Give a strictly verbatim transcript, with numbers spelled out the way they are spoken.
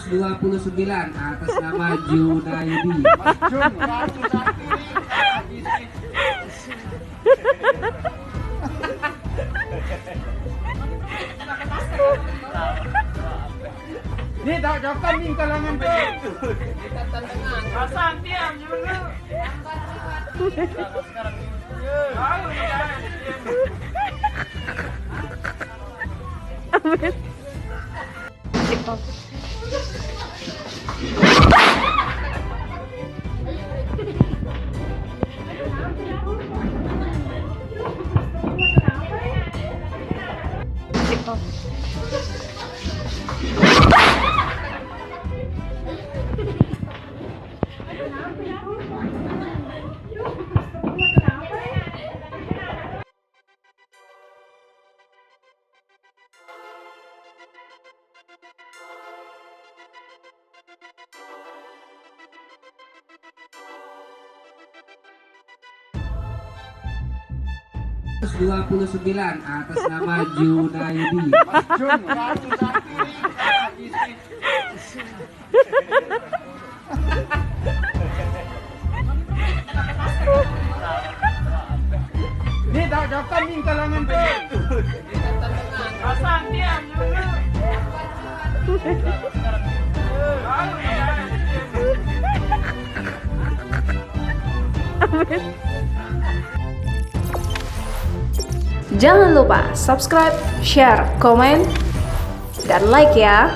Dua puluh sembilan atas nama Junaidi. Ni tak cocok ni kalangan tu. Pasang tiang dulu. Amin. Dua puluh sembilan atas nama Junaidi. Ni tak cocok ni kalangan tu. Pasang tiang dulu. Jangan lupa subscribe, share, komen, dan like ya.